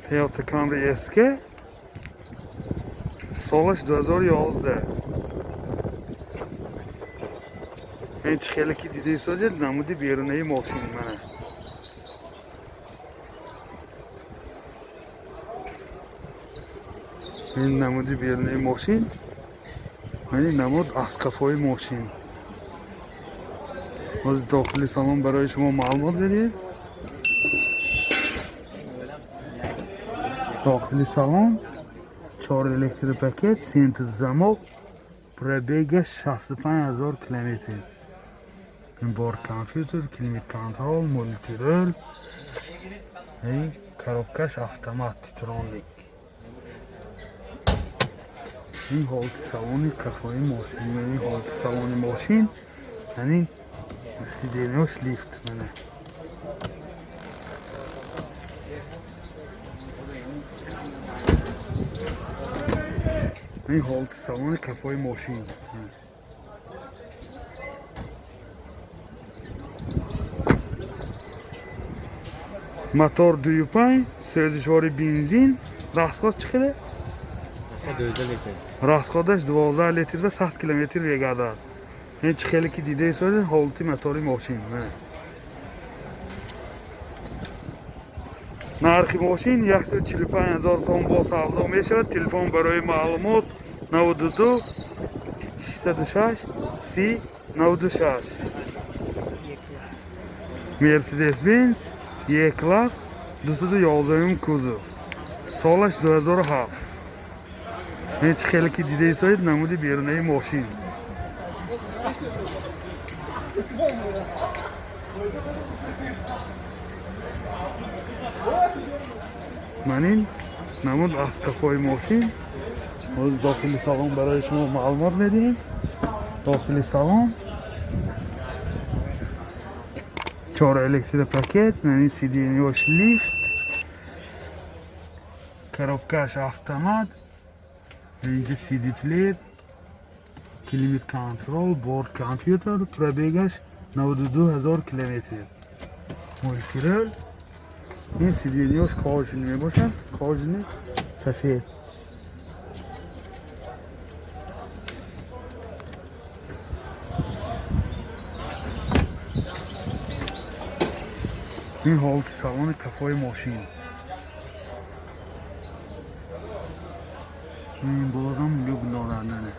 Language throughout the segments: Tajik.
Toyota Camry SK, солаш 2011. Ин чӣ хеле ки дида истодед, намуди берунаи мошин, мана. Ин намуди берунаи мошин, ин намуд аз қафои мошин. Ҳозир дохили салон барои шумо маълумот медиҳем. Дохили салон чор электропакет, центр замок, пробега 65 000 километр. Ин борт компютер, климат контроль, мультируль, коробкаш автомат, Титроник. Ин ҳолати салони қафои мошин, ин ҳолати салони мошин, яъне сиденьош лифт, мана. Ин ҳолати салони қафои мошин. Мотор 2,5, сӯзишвори бензин, расход чӣ қадар? 12 литр. Расходаш 12 литр ва 100 километр мегардад. Ин чӣ хеле ки дида истодед, ҳолати мотори мошин. Нархи мошин 145 000 сом, бо савдо мешавад. Телефон барои маълумот 92 606 30 96. Мерседес Бенз Е класс, 211 кузов, солаш 2007. Ин чӣ хеле ки дида истодед, намуди берунаи мошин. Ман ин намуд аз қафои мошин. Ҳозир дохили салон барои шумо маълумот медиҳем. Дохили салон чор электропакет, мани сиденьош лифт, коробкаш автомат, инҷа CD плеер, климат контроль, борт компютер, пробегаш 92 000 километр, мультируль. Ин сиденьош кожаный мебошад, кожаный сафед. Ин ҳолати салони қафои мошин. Ин бозам люк дорад, нане.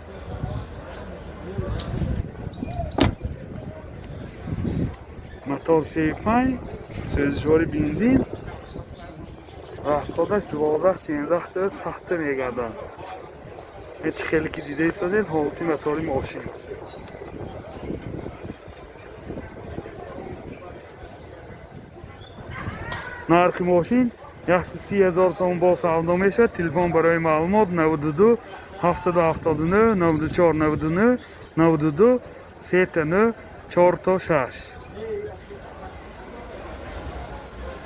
Мотор 3,5, сӯзишвори бензин, расходаш 12, 13 сахта мегардад. Ин чӣ хеле ки дида истодед, ҳолати мотори мошин. Нархи мошин 130 000 сом, бо савдо мешавад. Телефон барои маълумот 92 779 94 99, 92 39 4 то 6.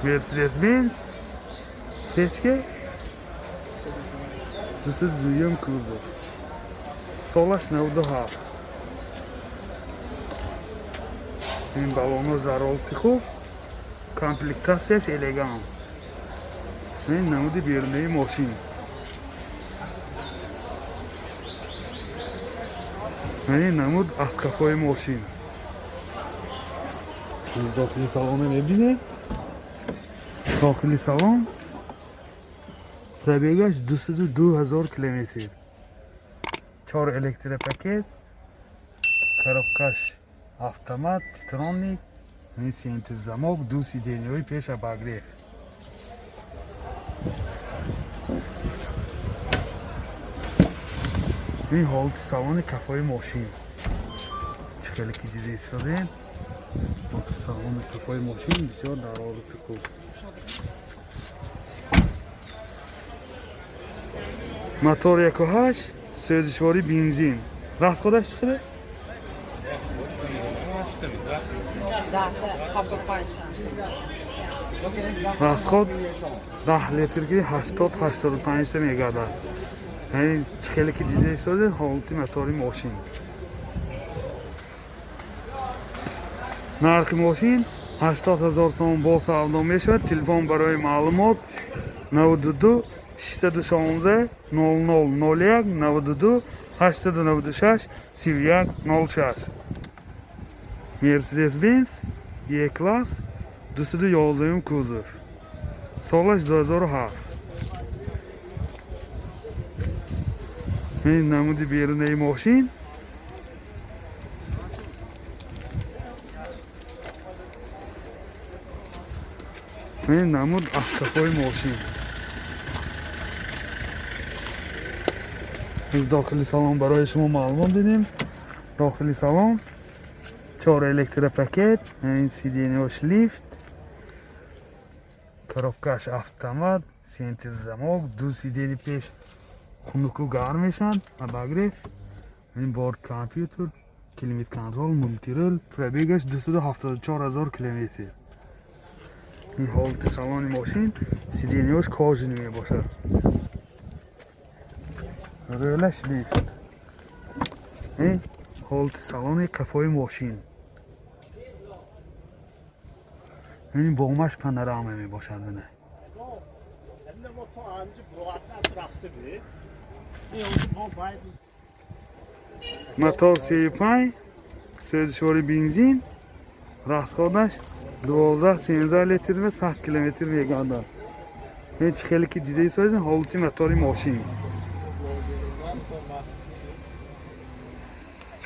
Мерседес Бенз сечка, 202 кузов, солаш 97. Ин баллоно дар ҳолати хуб, комплектатсияш элеганс. Ин намуди берунаи мошин. Ин намуд аз қафои мошин. Дохили салона мебинем. Дохили салон, пробегаш 202 000 километр, чор электропакет, коробкаш автомат, Титроник, ин центр замок, ду сиденьои пеш обогрев. Ин ҳолати салони қафои мошин. Чӣ хеле ки дида истодем, ҳолати салони қафои мошин бисёр дар ҳолати хуб. Мотор 1,8, сӯзишвори бензин, расходаш чӣ қадар? 75. Расход 10 литр ки 80, 85 та мегардад. Яъне чӣ хеле ки дида истодед, ҳолати мотори мошин. Нархи мошин 80 000 сомон бо савдо мешавад. Телефон барои маълумот 92 616 00 01, 92 896 31 06. Mercedes-Benz E-класс 211 кузов. Солаш 2007. Ин намуди берунаи мошин. Ин намуд аз қафои мошин. Аз дохили салон барои шумо маълумот дидем. Дохили салон чор электропакет, ин сиденьяш лифт, коробкаш автомат, центр замок, ду сидени пеш хунуку гарм мешаванд, обогрев, ин борт компютер, климат контрол, мультирул, пробегаш 274 000 километр. Ин ҳолати салони мошин, сиденьяш кожаный мебошад. Рӯлаш лифт. Ин ҳолати салони қафои мошин. Ин бомаш панорама мебошад бина. Мотор 35, сӯзишвори бензин, расходаш 12-13 литр ва 100 километр мегардад. Ҳеҷ хеле ки дида истодед ҳолати мотори мошин.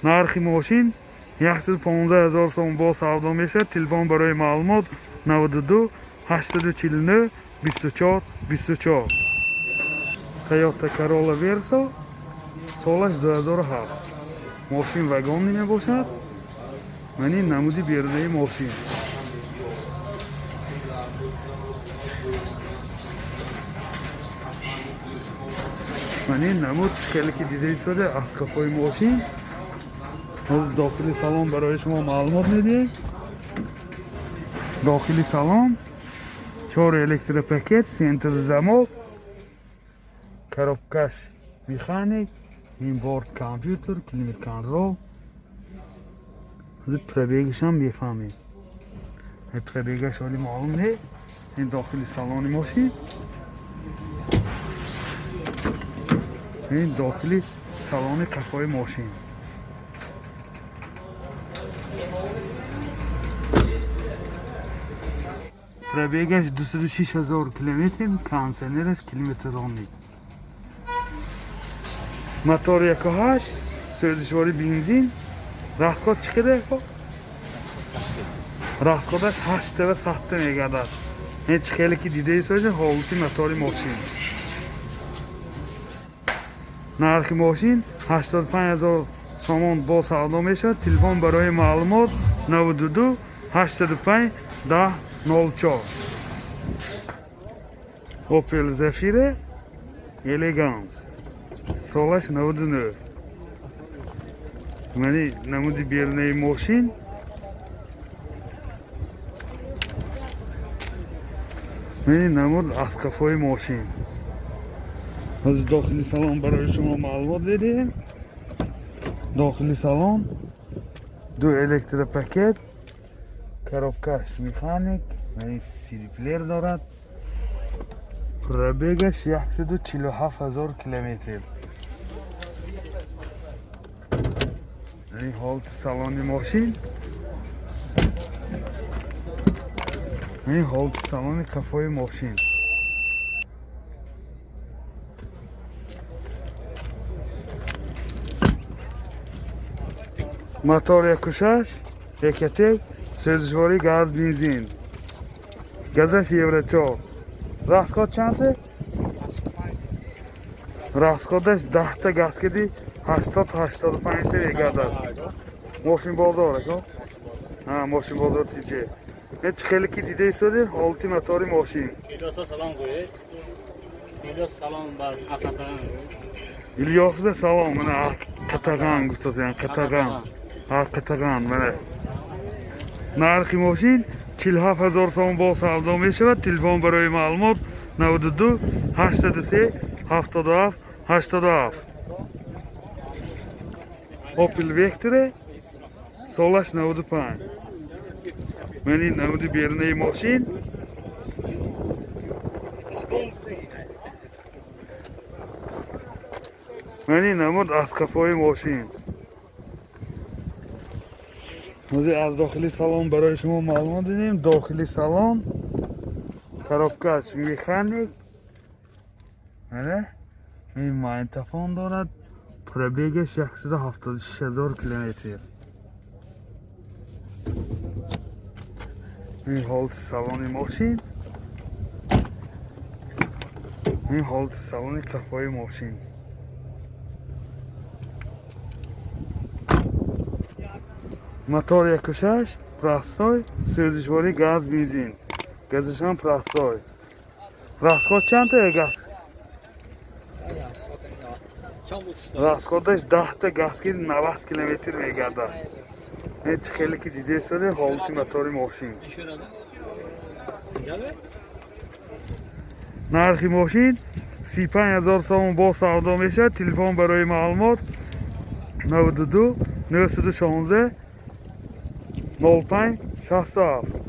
Нархи мошин 115 000 сом бо савдо мешавад. Телефон барои маълумот 92 849 24 24. Toyota Corolla Verso солаш 2007. Мошин вагонӣ мебошад. Ман ин намуди берунаи мошин. Ман ин намуд хеле ки дида истода аз қафои мошин. Ҳозир дохили салон барои шумо маълумот медиҳем. Дохили салон чор электропакет, центр замок, коробкаш механик, ин борт компютер, климат контрол. Ҳозир пробегашам мефаҳмем. Пробегаш ҳоли маълум не. Ин дохили салони мошин. Ин дохили салони қафои мошин. Пробегаш 206 000 километр, кондиционераш климатроник. Мотор 1.8, сӯзишвори бензин. Расход чӣ қадар? Расходаш 8 ва 7 мегардад. Ҳеҷ хеле ки дида истодед ҳолати мотори мошин. Нархи мошин 85 000 сомон бо савдо мешавад. Телефон барои маълумот 92 805 10 04. Opel Zafira Elegance солаш 99. Мани намуди берунаи мошин. Мани намуд аз қафои мошин. Ҳозир дохили салон барои шумо маълумот медиҳем. Дохили салон ду электропакет, коробкаш механик, мани CD-плеер дорад. Пробегаш 147 000 километр. Ин ҳолати салони мошин. Ин ҳолати салони қафои мошин. Мотор 1.6, Ecotec, сӯзишворӣ газ бензин. Газаш Евро 4. Расход чанд? Расходаш 10 та газ киди 80-85 та мегардад. Мошин бозор ака? Ҳа, мошин бозор ТЖ. Ҳеҷ хеле ки дида истодед ҳолати мотори мошин. Илёсо салом гӯед. Илёс салом ба Ақатаған. Илёс ба салом, мана Қатаған гуфтасян, Қатаған. Қатаған, мана. Нархи мошин 47 000 сом бо савдо мешавад. Телефон барои маълумот 92 803 77 87. Opel Vectra солаш 95. Ман ин намуди берунаи мошин. Ман ин намуд аз қафои мошин. Ҳозир аз дохили салон барои шумо маълумот дидем. Дохили салон коробкаш механик. Мана ин магнитофон дорад. Пробегаш 176 000 километр. Ин ҳолати салони мошин. Ин ҳолати салони қафои мошин. Мотор 1.6, простой, сӯзишворӣ газ, бензин. Газашам простой. Расход чанд та газ? Расходаш 10 та газ ки 90 километр мегардад. Ин чӣ хеле ки дидесоде ҳолати мотори мошин. Нархи мошин 35 000 сомон, бо савдо мешавад. Телефон барои маълумот 92 916 05 67.